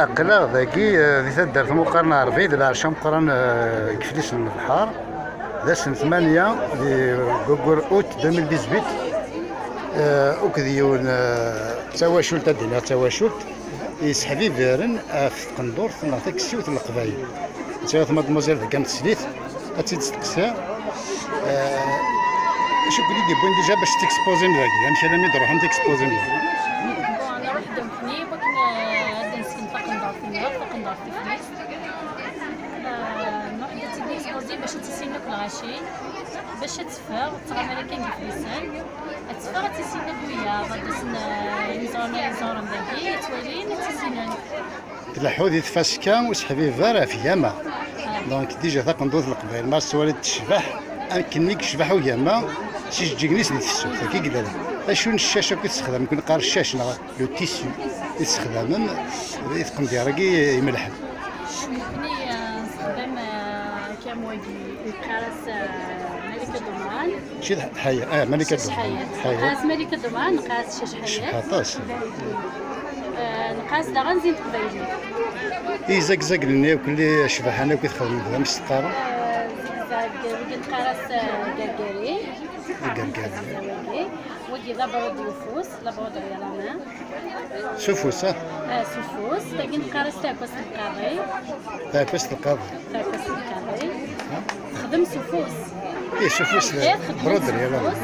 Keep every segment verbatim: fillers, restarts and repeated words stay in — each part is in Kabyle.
Aql-aɣ dagi, eh, di taddart Muqran Ɛerbi, d lɛerc ameqqran, eh, deg Iflisen n lebḥer. D ass n tmanya di waggur août deux mille dix-huit, eh, akked yiwen, eh, d tawacult, ad d-iniɣ d tawacult, yesseḥbibaren ɣef tqendurt neɣ taksiwt n Leqbayel. Ttawat mademoiselle deg am teslit, ad tt-id-steqsiɣ. Eh, acu i ken-id-yewwin déjà bac texpozim dagi? Amek alami d-ruḥem texpozim dagi? Bon, nruḥ-d nekkni wakken, eh, ad d-nesken taqendurt-nneɣ, taqendurt tiflist. Eh, nruḥ-d ad tt-id-nexpozi bac ad tt-issinen akk lɣaci, bac ad teffeɣ, tettɣamar akken deg iflisen. Ad teffeɣ, ad tt-issinen akk wiyaḍ, ad d-asen, eh, imezrawen ara iẓuren dagi, ad tt-walin, ad tt-issinen. Tleḥḥu di tfaska useḥbiber ɣef ugama. Donc, déjà taqendurt n Leqbayel, ma tettwaliḍ tecbeḥ, akken i yecbeḥ ugama, s ijeǧǧigen-is di tefsut, akka i yella. Acu n ccac akk i tessexdam? Nekk neqqar ccac neɣ le tissu i tessexdamem i tqendyar-agi imelḥen? Nekni, eh, nessexdam, eh, akam wagi, neqqar-as, eh, Malika Duman. Mačči d ḥaya, ah, Malika Duman. Ḥaya. Ḥaya. Neqqar-as Malika Duman, neqqar-as ccac ḥaya. Cbeḥ aṭas. Eh, neqqar-as daɣen zin teqbaylit. Izagzagen-nni akk, li cebḥan akk i txedmem, d amek s-teqqarem? Eh, zigzag, wigi neqqar-as, eh, gargari. Gargari. Wagi d abṛud n ufus, la broderie à la main. S ufus, ah? Ah, s ufus. Tagi neqqar-as taɛekkazt n lqaḍi. Taɛekkazt n lqaḍi. Taɛekkazt n lqaḍi. Texdem s ufus. Eh, s ufus, la broderie à la main.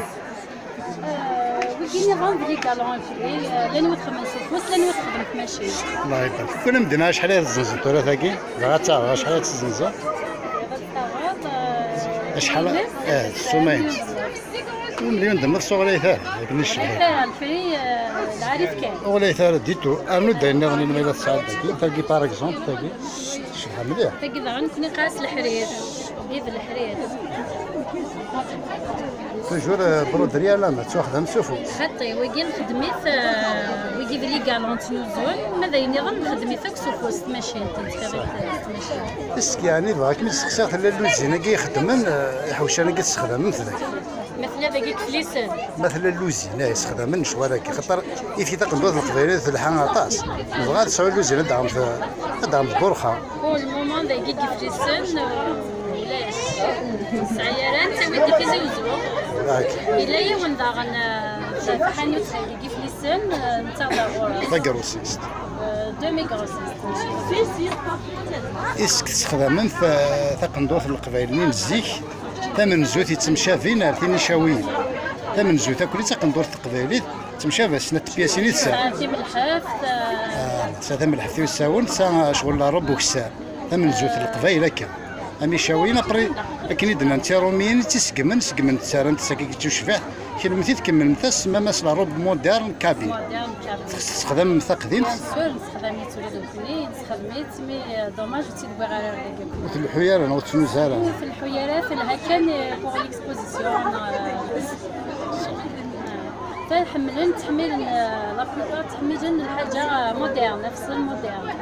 Ah, wigi nniḍen d les galons à prix, ah, llan wid xedmen s ufus, llan wid xedmen tmacint. Allah ibarik. Kul amdan acḥal ay tezzenzeḍ tura tagi? Dɣa ad taɣeḍ acḥal ay tezzenzeḍ? Ad taɣeḍ, ah, acḥal? Eh, ssuma-ines. Million d nnefs ur ɣlayet ara, akken i cebḥen. Ur ɣlayet ara, lefri, eh, lɛali-t kan. Ur ɣlayet ara du tout. Rnu-d ayen nniḍen ma yella tesɛiḍ dagi. Tagi, par exemple, tagi. Tecbeḥ mliḥ. Tagi daɣen, nekni neqqar-as leḥrir. Wagi d leḥrir. Toujours, euh, broderie à la main, ttwaxdam s ufus. Xaṭi, wagi nxeddem-it, euh, wagi d les galons ttnuzun, ma d ayen nniḍen nxeddem-it akk s ufus, s tmacint, nettkaḍ-it s tmacint. Est-ce que yeɛni bɣiɣ ad kem-id-sseqsiɣ, tella lluzine-agi ixeddmen, euh, iḥewcan-agi tessexdamem-t dagi? Ma tella dagi deg Iflisen. Ma tella lluzine, eh, issexdamen lecɣal-agi. Xaṭer i tgi taqendurt n Leqbayel telḥa aṭas. Nebɣa ad tesɛu lluzine, ad d-taɣemt, ad d-taɣemt Burxa. Pour le moment, dagi deg Iflisen, euh, ulac. Ur nesɛi ara, nettawi-d Tizi Uzzu. Yella yiwen daɣen, euh, taḥanut dagi deg Iflisen, euh, nettaɣ-d ɣur-s. Tagrosist. Euh, demi-grossiste. Est-ce que tessexdamemt, euh, taqendurt n Leqbayel-nni n zik? Tamenzut yettemcabin ar tin icawiyen. Tamenzut akk d taqendurt teqbaylit, ttemcabi snat tpyasin i tesɛa. Tesɛa timelḥeft, ah, tesɛa tamelḥeft i usawen, tesɛa ccɣel n ṛṛub ukessar. Tamenzut n Leqbayel akka. Am icawiyen, après, akken i d-nnan d tiṛumiyin i tt-iseggmen, seggmen-tt, rran-tt akka i tecbeḥ. Kennemti tkemmlemt-as, tsemmamt-as la robe moderne kabyle. Moderne kabyle. Tessexdamemt taqdimt? Bien sûr, nessexdam-itt ula d nekkni, nessexdem-itt, mais, euh, dommage ur tt-id-wwiɣ ara ar dagi. Ur tleḥḥu ara neɣ ur tettnuzu ara? Ur tleḥḥu ara, telha kan, euh, pour l'exposition, euh, ta ḥemmlen, ttḥemmilen, euh, la plupart ttḥemmilen lḥaǧa, euh, moderne, afṣel moderne.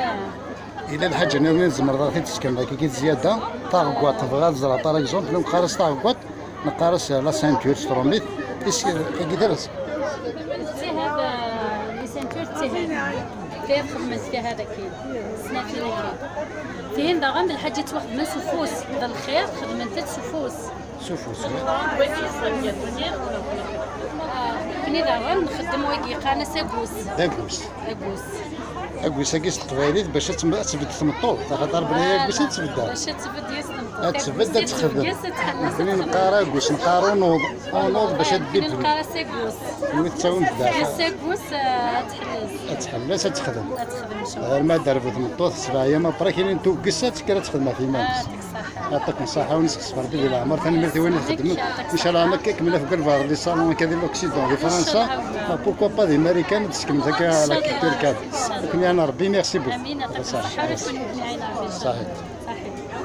Ah. Yella lḥaǧa nniḍen i tzemreḍ ad ɣ-t-id-tefkeḍ dagi i zzyada? Taɣeggaṭ, bɣiɣ ad ẓreɣ, par exemple, neqqar-as taɣeggaṭ, neqqar-as la ceinture s trumit, is-, tagi d aras. Ttihad, eh, les ceintures ttihad. Tihi xedment tihi dakin. Snat dakin. Tihin daɣen d lḥaǧa yettwaxedmen s ufus, d lxir xedment-t s ufus. S ufus, eh? Ah, nekkni daɣen nxeddem wagi qqaren-as agus. D agus. Agus. Agus-agi s teqbaylit bac ad tem-, ad tbedd tmeṭṭut, axaṭer bnaya agus ad tbedd. Bac ad tbedd yis tmeṭṭut. Ad tbedd, ad texdem. Agus ad tḥelles, ad txelleṣ. Nekkni neqqar agus, neqqar unuḍ, unuḍ bac ad tbedd. Nekkni neqqar-as agus. Kenwi tettawim-d daɣen. Yes, agus, eh, ad tḥelles. Ad tḥelles, ad texdem. Ad texdem ccɣel. Arma ad d-terbu tmeṭṭut, sebɛa yam après, kinin tuges, ad tekker ad texdem ɣef yiman-is. Ah, Yeɛṭik ṣṣeḥḥa, ur nesqes Rebbi di leɛmer, tanemmirt i win ixeddmen. Ncallah ma kemmel ɣef Galvar, di ṣṣalon akka di l'Occident, di Fransa, neɣ pourquoi pas di Marikan, ad d-tseknemt akka la culture kabyle. Akken yeɛni Rebbi, merci beaucoup. Amin, yeɛṭik ṣṣeḥḥa. Ṣaḥit.